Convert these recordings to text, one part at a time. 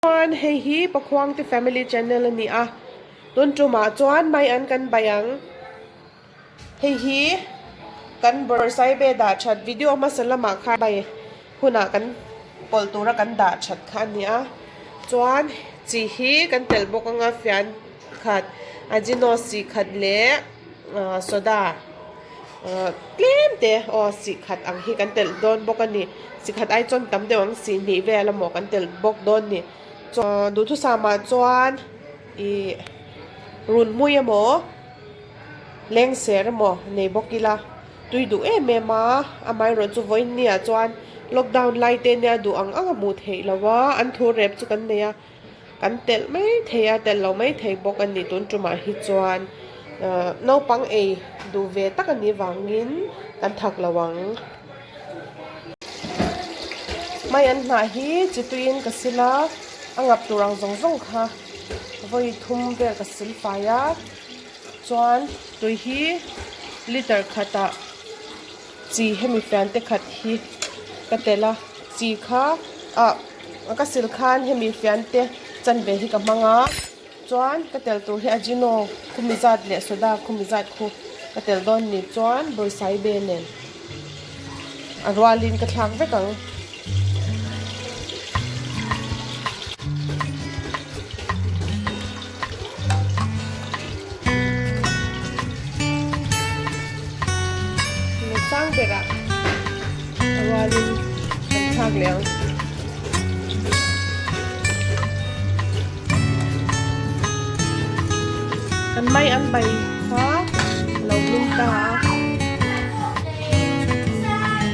Chuan hei hi Pakhuangte Family Channel a ni a, tun tumah chuan mai an kan bai ang. Hei hi kan Bawrhsaibe dah that video hmasa lamah khan bai hunah kan pawlh tura kan dah that kha a ni a. Chuan chi hi kan telh bawk anga fian khat Ajino si khat leh soda. Tlem te aw sih khat ang hi kan telh dawn bawk a ni. Sih khat ai chuan tam deuh ang sih hnih vel emaw kan telh bawk dawn ni. Chuan duhthusam ah chuan ih run hmui emaw leng ser emaw nei bawk ila tui duh em em a, amaherawhchu chu vawiin ni ah chuan lockdown lai te nia duh ang ang a hmuh theih loh a, an thu rep chu kan nei a. Kan telh mai thei a, telh lo mai thei bawk a ni tun tumah hi chuan naupang ei duh ve tak a nih vangin kan thak lo ang. Mai an hnah hi chi tuiin ka sil a, a ngap tur ang zawng zawng kha vawi thum vel ka sil fai a, chuan tui hi liter khatah chi hemi fian te khat hi ka telh a, chi kha ah ka sil khan hemi fian te chanve hi ka hmang a, chuan ka telh tur hi ajino khumi zat leh soda khumi zat khu ka telh dawn ni chuan bawrhsaibe nen a rualin ka thlak vek ang. Sang berah a rualin kan thlak leh ang. Kan mai an bai kha a lo hlum ta a.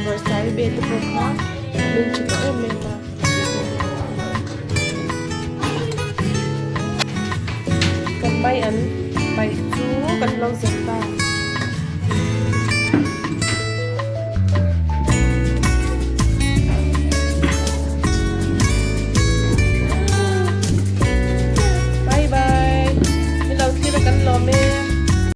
Bawrhsai ve te pawh kha a hlum tha tawh em em a. Kan mai an bai.